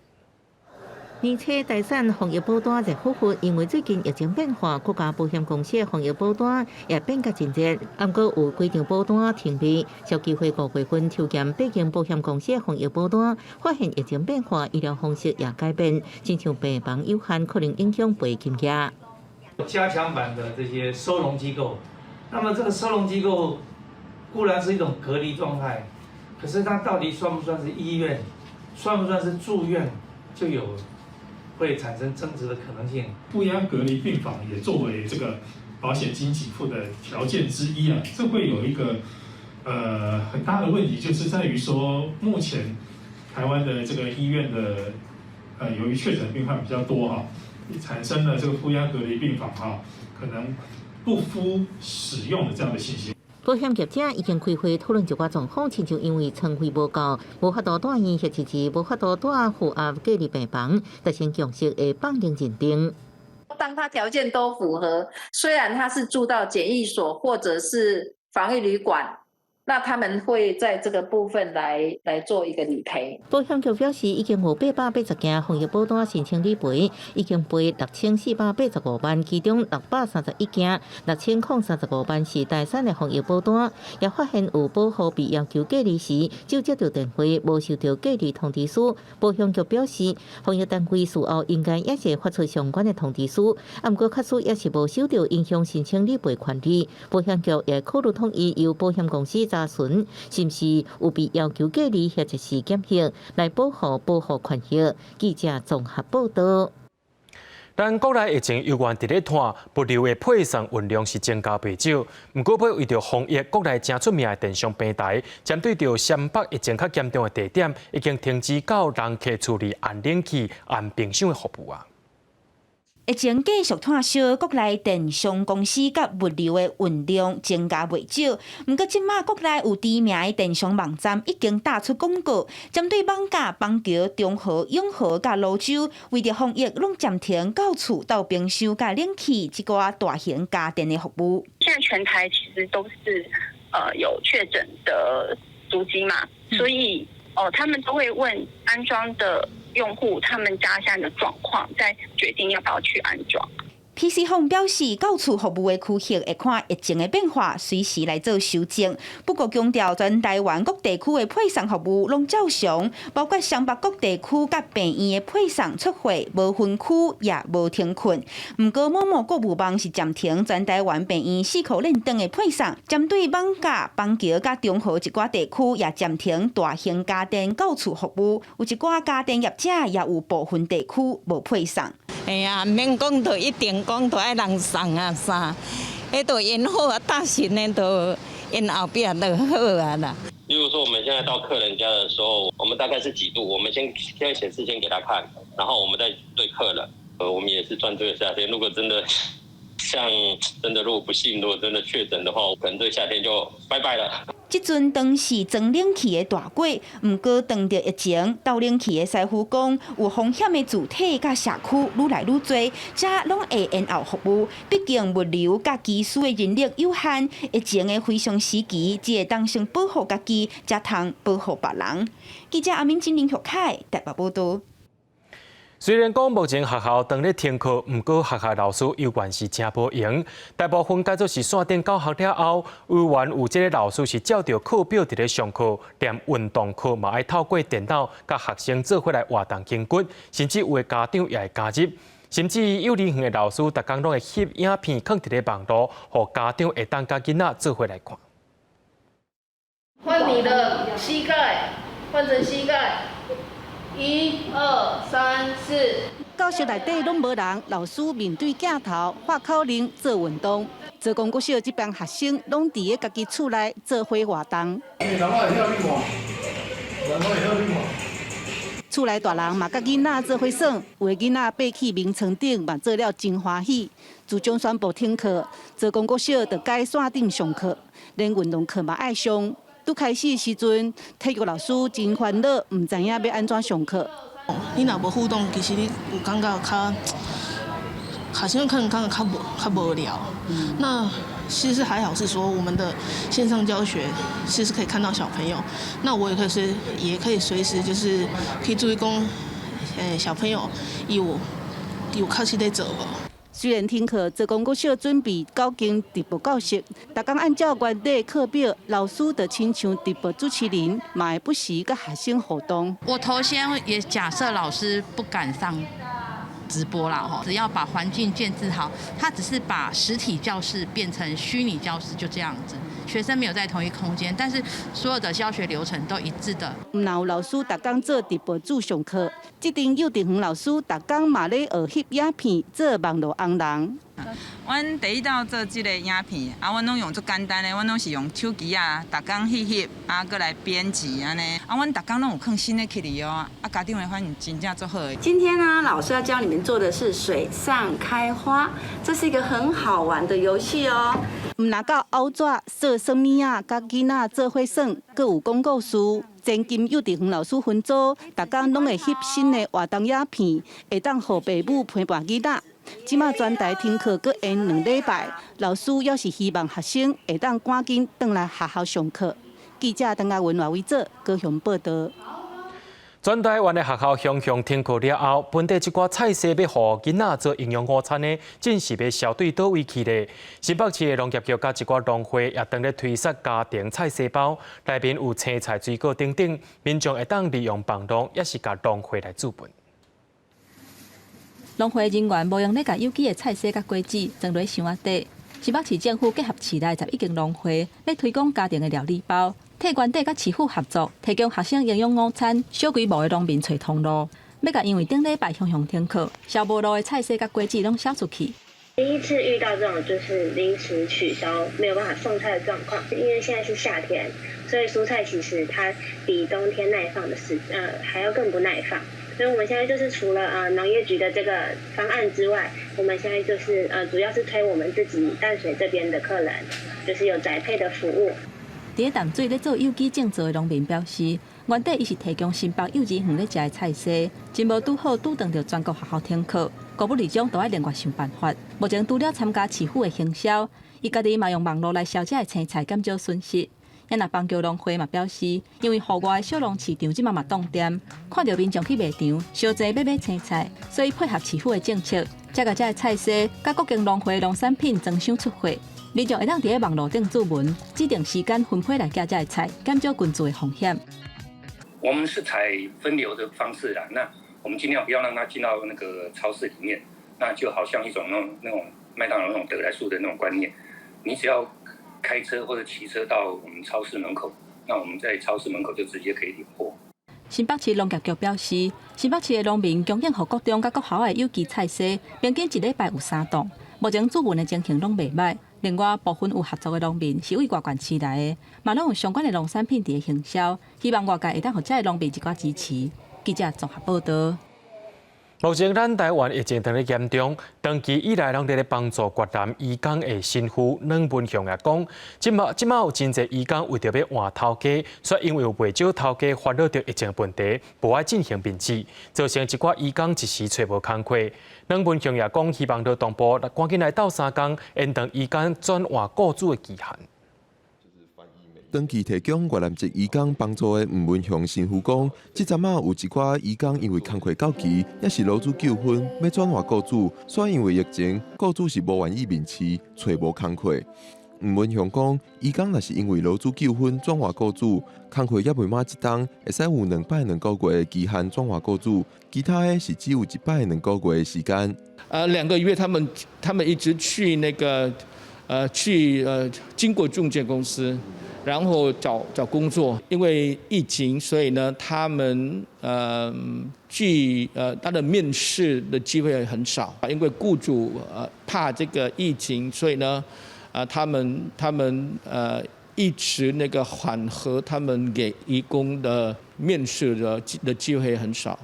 S2: 年初台產防疫保單熱乎乎，因為最近疫情變化，各家保險公司的防疫保單也變甲真熱。毋過有幾張保單停賣，消基會5月份抽檢八間保險公司的防疫保單，發現疫情變化，醫療方式也改變，親像病房有限，可能影響賠金額。
S19: 加強版的這些收容機構，那麼這個收容機構固然是一種隔離狀態，可是它到底算不算是醫院，算不算是住院，就有會產生爭執的可能性。
S20: 負壓隔離病房也作為這個保險金給付的條件之一啊，這會有一個很大的問題，就是在於說，目前台灣的這個醫院的由於確診病患比較多哈，產生了這個負壓隔離病房哈，可能不敷使用的這樣的情形。
S2: 保險業者已經開會討論一寡狀況，親像因為床位無夠，無法度蹛院，或者是無法度蹛負壓隔離病房，達成共識會放靈認定。
S21: 當他條件都符合，雖然他是住到檢疫所或者是防疫旅館，那他們會在這個部分來做一個理賠。
S2: 保險局表示，已經有880件防疫保單申請理賠，已經賠6485萬，其中631件6035萬是台產的防疫保單。也發現有保戶被要求隔離時，只接到電話，無收到隔離通知書。保險局表示，防疫單位事後應該也是發出相關的通知書，毋過確實也是無收到，影響申請理賠權利。保險局也考慮統一由保險公司查詢，是毋是有被要求隔離或者是檢疫，來保護保戶權益。記者綜合報道。
S1: 咱國內疫情猶原佇咧拖，物流的配送運量是增加袂少。毋過，欲為著防疫，國內誠出名的電商平台，針對著雙北疫情較嚴重的地點，已經停止到人客厝裡按冷氣、按冰箱的服務啊。
S3: 疫情繼續拖燒，國內電商公司佮物流的運量增加袂少。毋過，這馬國內有知名的電商網站已經打出廣告，針對艋舺、板橋、中和、永和佮蘆洲，為著防疫攏暫停到厝鬥冰箱佮冷氣這寡大型家電的服務。
S4: 現在全台其實都是有確診的足跡嘛，所以哦，他們都會問安裝的用戶他們家現在的狀況，再決定要不要去安裝。
S3: PC Home 表示，到厝服務的區域會看疫情的變化，隨時來做修正。不過強調，全台灣各地區的配送服務攏照常，包括雙北各地區佮病院的配送出貨，無分區也無停困。毋過，某某購物網是暫停全台灣病院四箍鏈頓的配送，針對艋舺、板橋佮中和一寡地區也暫停大型家電到厝服務。有一寡家電業者也有部分地區無配送。
S6: 哎呀，免講到一定講都愛人送啊啥，彼都延好啊，搭神的都延後壁就好啊啦。
S22: 例如說，我們現在到客人家的時候，我們大概是幾度？我們先顯示先給他看，然後我們再對客人。我們也是賺這個夏天。如果真的像真的，如果不幸，如果真的確診的話，我可能這個夏天就拜拜了。
S3: 這陣當是裝冷氣的大季，毋過當著疫情，鬥冷氣的師傅講，有風險的住體佮社區愈來愈濟，遮攏會延後服務。畢竟物流佮技師的人力有限，疫情的非常時期，只會當先保護家己，才通保護別人。記者阿敏、金林玉凱台北報道。
S1: 雖然講目前學校當咧停課，毋過學校老師猶原是誠無閒。大部分改做是線頂教學了後，猶原有這个老師是照著課表佇咧上課，連運動課嘛愛透過電腦佮學生做伙來活動筋骨，甚至有的家長也會加入。甚至幼兒園的老師，逐工攏會翕影片囥佇咧網路，予家長會當佮囡仔做伙來看。
S23: 換你的膝蓋，換成膝蓋。一二三四。
S5: 教室內底攏無人，老師面對鏡頭發口令做運動。浙江國小這班學生攏佇咧家己厝內做伙活動。厝內大人嘛佮囡仔做伙耍，有的囡仔爬去眠床頂嘛做了真歡喜。自從宣布停課，浙江國小就改線頂上課，連運動課嘛愛上。拄開始時陣，體育老師真煩惱，毋知影欲按怎上課。
S24: 你若無互動，其實你有感覺較學生可能感覺較無聊。那其實還好，是說我們的線上教學其實可以看到小朋友。那我也可以隨也可以隨時就是可以注意講，小朋友有確實在做無。
S5: 雖然停課，浙江國小準備九間直播教室，逐工按照原底課表，老師就親像直播主持人，嘛會不時佮學生互動。
S27: 我頭先也假設老師不敢上直播啦，吼，只要把環境建置好，他只是把實體教室變成虛擬教室，就這樣子。學生沒有在同一空間，但是所有的教學流程都一致的。
S5: 毋但有老師逐工做直播主上課，這陣幼稚園老師逐工嘛咧學翕影片做網路紅人。
S28: 阮第一道做這个影片，啊，阮攏用足簡單的，阮攏是用手機啊，逐工翕翕，啊，閣來編輯按呢。啊，阮逐工攏有囥新的起來哦，啊，家長的反應真正足好的。
S29: 今天呢，老師要教你們做的是水上開花，這是一個很好玩的遊戲哦。
S5: 毋若到拗紙、做耍物仔，佮囡仔做伙耍，閣有講故事。前金幼稚園老師分組，逐工攏會翕新的活動影片，會當予爸母陪伴囡仔。這馬全台停課閣延兩禮拜，老師猶是希望學生會當趕緊轉來學校上課。記者鄧亞文、賴偉哲高雄報道。
S1: 全台灣的學校雄雄停課了後，本地這寡菜色欲予囡仔做營養午餐的，真是欲銷對佗位去咧。新北市的農業局佮一寡農會也當咧推捒家庭菜細包，內面有青菜、水果等等，民眾會當利用網路，抑是共農會來注文。
S5: 農會人員無閒咧共有機的菜色佮果子裝佇箱仔底。新北市政府結合市內11間農會，咧推廣家庭的料理包，替原地佮市府合作，提供學生營養午餐。小規模的農民揣通路，欲共因為頂禮拜雄雄停課，銷無路的菜色佮果子攏銷出去。
S30: 第一次遇到這種就是臨時取消沒有辦法送菜的狀況，因為現在是夏天，所以蔬菜其實它比冬天耐放的時，還要更不耐放。所以我們現在就是除了農業局的這個方案之外，我們現在就是主要是推我們自己淡水這邊的客人，就是有宅配的服務。
S5: 佇淡水咧做有機種植的農民表示，原底伊是提供新北幼稚園咧食的菜蔬，真無拄好拄當著全國學校停課，五不二種都愛另外想辦法。目前除了參加市府的行銷，伊家己嘛用網路來銷這的青菜，減少損失。也若枋橋農會嘛表示，因為戶外的小農市場這馬嘛凍店，看著民眾去賣場，傷濟欲買青菜，所以配合市府的政策，才共這的菜蔬佮各間農會農產品裝箱出貨。民眾會當佇咧網路頂註文，指定時間分批來寄這的菜，減少群聚的風險。
S7: 我們是採分流的方式啦，那我們盡量不要讓它進到那個超市裡面，那就好像一種那種麥當勞那種得來速的那種觀念，你只要開車或者騎車到我們超市門口，那我們在超市門口就直接可以領貨。
S5: 新北市農業局表示，新北市的農民供應予國中佮國校的有機菜蔬，平均一禮拜有三棟。目前註文的情形攏袂䆀。另外，部分有合作的農民是對外縣市來的，嘛攏有相關的農產品佇咧行銷，希望外界會當予這的農民一寡支持。記者綜合報導。
S1: 目前咱台灣疫情當咧嚴重，長期以來攏佇咧幫助越南移工的神父呂文雄也講，這馬這馬有真濟移工為著欲換頭家，卻因為有袂少頭家煩惱著疫情問題，無愛進行面試，造成一寡移工一時揣無工課。呂文雄也講，希望勞動部趕緊來鬥相共，延長移工轉換雇主的期限。
S8: 長期提供越南籍移工幫助的吳文雄神父講，這陣仔有一寡移工因為工課到期，抑是勞資糾紛，欲轉換雇主，煞因為疫情，雇主是無願意面試，揣無工課。吳文雄講，移工若是因為勞資糾紛轉換雇主，工課猶未滿一冬，會使有兩擺兩個月的期限轉換雇主，其他的是只有一擺兩個月的時間。
S9: 2個月，他們一直去那個，去經過中介公司。然後找找工作，因為疫情，所以呢，他們去他的面試的機會很少，因為僱主怕這個疫情，所以呢，他們一直那個緩和他們給移工的面試的機會很少。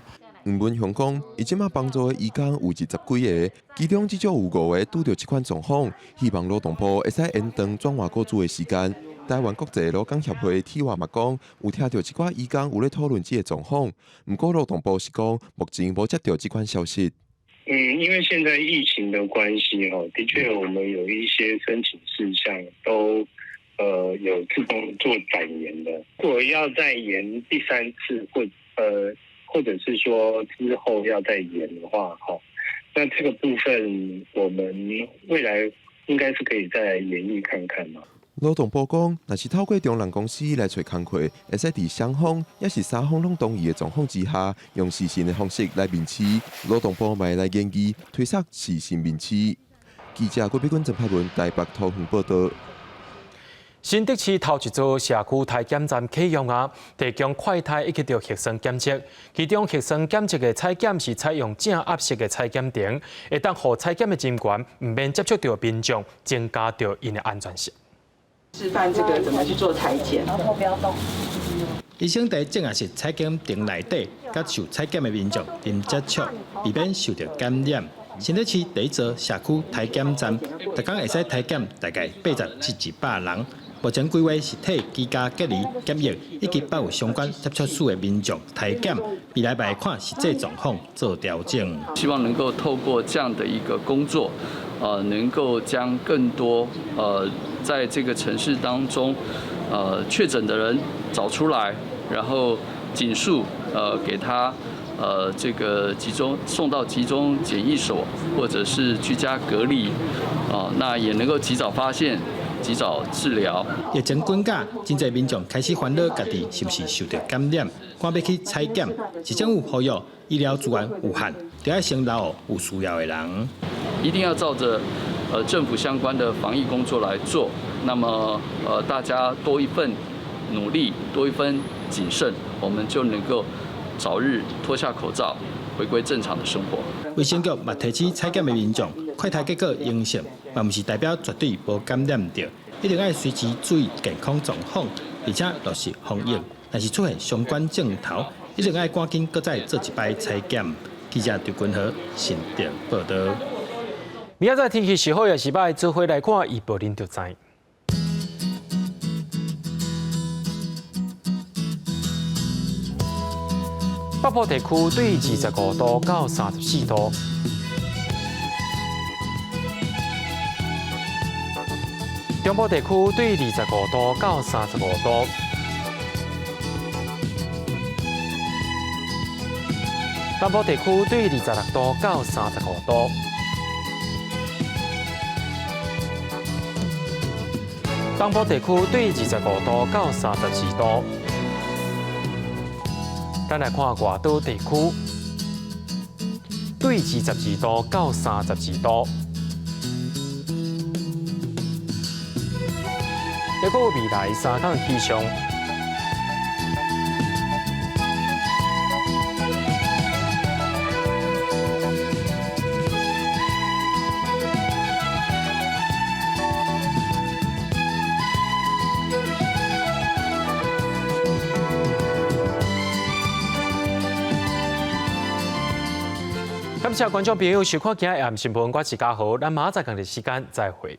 S8: 吳文雄講，伊這馬幫助的移工有二十幾个，其中至少有五個拄著這款狀況，希望勞動部會使延長轉換雇主的時間。台灣國際勞工協會鐵華嘛講，有聽著一寡移工有咧討論這个狀況，毋過勞動部是講目前無接著這款消息。
S10: 嗯，因為現在疫情的關係，哦，的確我們有一些申請事項都有自動做展延的。如果要再延第三次或者是說之後要再延的話，哈，那這個部分我們未來應該是可以再研議看看嘛。
S8: 勞動部講，若是透過中人公司來揣工課，會使佇雙方抑是三方攏同意的狀況之下，用視訊的方式來面試。勞動部嘛會來研議推捒視訊面試。記者郭碧君、鄭柏文台北桃園報導。
S1: 新竹市頭一座社區篩檢站啟用啊，提供快篩以及著核酸檢測。其中核酸檢測的採檢是採用正壓式的採檢亭，會當予採檢的人員毋免接觸著民眾，增加著𪜶的安全性。
S11: 示範這個怎麼去做採檢。
S12: 然後不要動。
S13: 醫生佇正壓式採檢亭內底，佮受採檢的民眾零接觸，避免受著感染。新竹市第一座社區篩檢站，逐工會使篩檢大概80至100人。目前規劃是替居家隔離檢疫以及捌有相關接觸史的民眾篩檢，未來會看實際狀況做調整。
S14: 希望能夠透過這樣的一個工作，能夠將更多在這個城市當中，確診的人找出來，然後盡速給他這個集中送到集中檢疫所或者是居家隔離，啊，那也能夠及早發現、及早治療。
S13: 疫情滾價，真濟民眾開始煩惱家己是毋是受著感染，趕欲去採檢。市政府呼籲醫療資源有限，著愛先留予有需要的人。
S14: 一定要照著政府相關的防疫工作來做。那麼大家多一份努力，多一分謹慎，我們就能夠早日脫下口罩，回歸正常的生活。
S13: 衛生局嘛提醒採檢的民眾，快篩結果陽性，嘛毋是代表絕對無感染著，一定愛隨時注意健康狀況，而且落實防疫。若是出現相關症頭，一定愛趕緊閣再做一擺採檢。記者張君和新店報道。
S1: 明仔載天氣是好抑是䆀，做伙來看預報恁就知。北部地區對25度到34度，中部地區對25度到35度，南部地區對26度到35度，東部地區對25度到32度。咱來看外島地區，對22度到32度。一個未來三天氣象。感謝觀眾朋友收看今日的新聞，我是家豪，咱明仔載仝個時間再會。